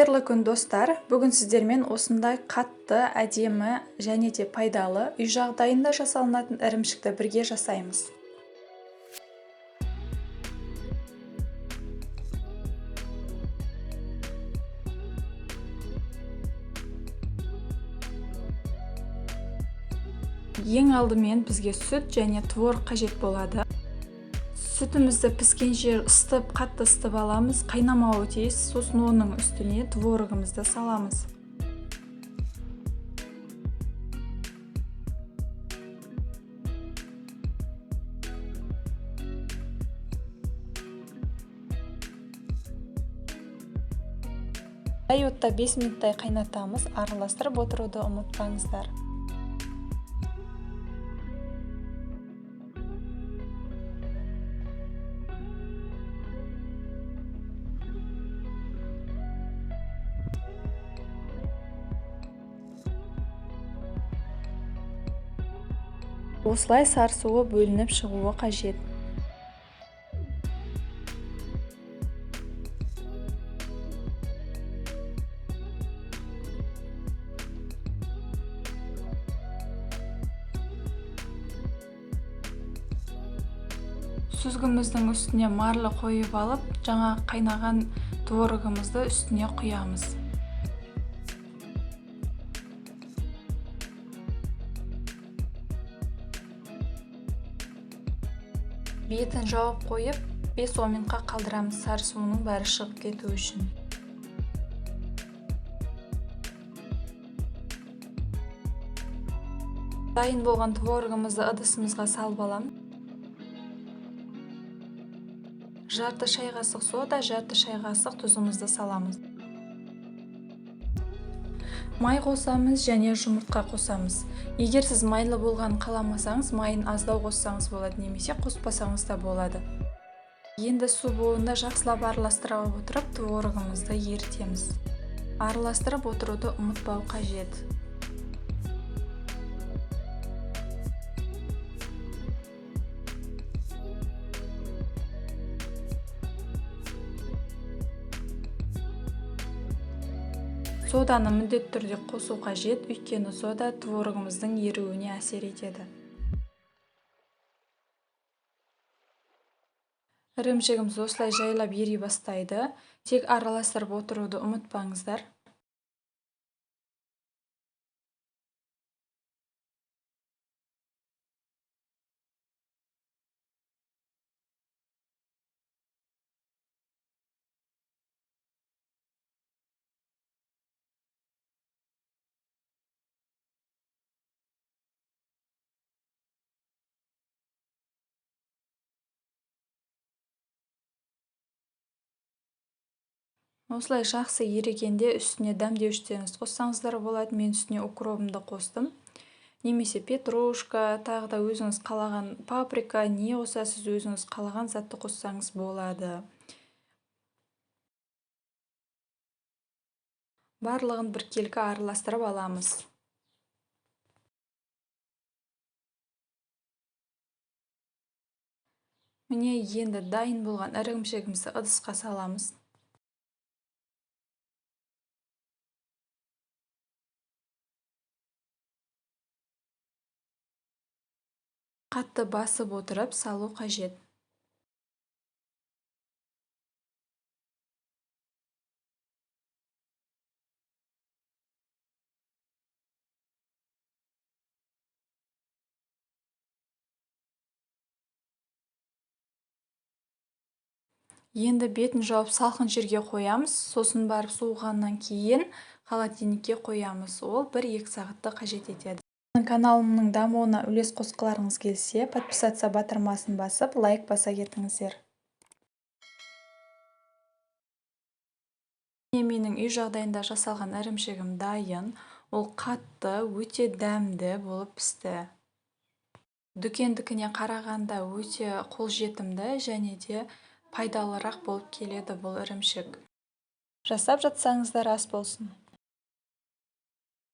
Қайырлы күн, достар! Бүгін сіздермен осындай қатты, әдемі және де пайдалы үй жағдайында жасалынатын ірімшікті бірге жасаймыз. Ең алдымен бізге сүт және творог қажет болады. Сүтімізді піскенше ысытып, қатты ысытып аламыз, қайнамауы тиіс. Сосын оның үстіне творогымызды саламыз. Жай отта 5 минуттай қайнатамыз, араластырып отыруды ұмытпаңыздар. Осылай сары суы бөлініп шығуы қажет. Сүзгіміздің үстіне марля қойып алып, жаңа қайнаған творогымызды үстіне құямыз. Бетін жауып қойып, 5-10 минутқа қалдырамыз, сары суының бәрі шығып кету үшін. Дайын болған творогымызды ыдысымызға салып аламыз. Жарты шай қасық сода, жарты шай қасық тұзымызды саламыз. Май қосамыз және жұмыртқа қосамыз. Егер сіз майлы болғанын қаламасаңыз, майын аздау қоссаңыз болады, немесе қоспасаңыз да болады. Енді су буында жақсылап араластыра отырып, творогымызды ерітеміз. Араластырып отыруды ұмытпау қажет. Соданы міндетті түрде қосу қажет, өйткені сода творогымыздың еруіне әсер етеді. Ірімшігіміз осылай жайлап ери бастайды. Тек араластырып отыруды ұмытпаңыздар. Осылай жақсы ерігенде үстіне дәмдеуіштеріңізді қоссаңыздар болады. Мен үстіне укробымды қостым. Немесе петрушка, тағы да өзіңіз қалаған паприка, не қосасыз, өзіңіз қалаған затты қоссаңыз болады. Барлығын біркелкі араластырып аламыз. Міне, енді дайын болған ірімшігімізді ыдысқа саламыз. Қатты басып отырып салу қажет. Енді бетін жауып салқын жерге қоямыз, сосын барып суығаннан кейін холодильникке қоямыз. Ол 1-2 сағатты қажет етеді. Каналымның дамуына үлес қосқыларыңыз келсе, подписаться батырмасын басып, лайк баса кетіңіздер. Менің үй жағдайында жасалған ірімшігім дайын. Ол қатты, өте дәмді болып пісті. Дүкендікіне қарағанда өте қолжетімді және де пайдалырақ болып келеді бұл ірімшік. Жасап жатсаңыздар ас болсын.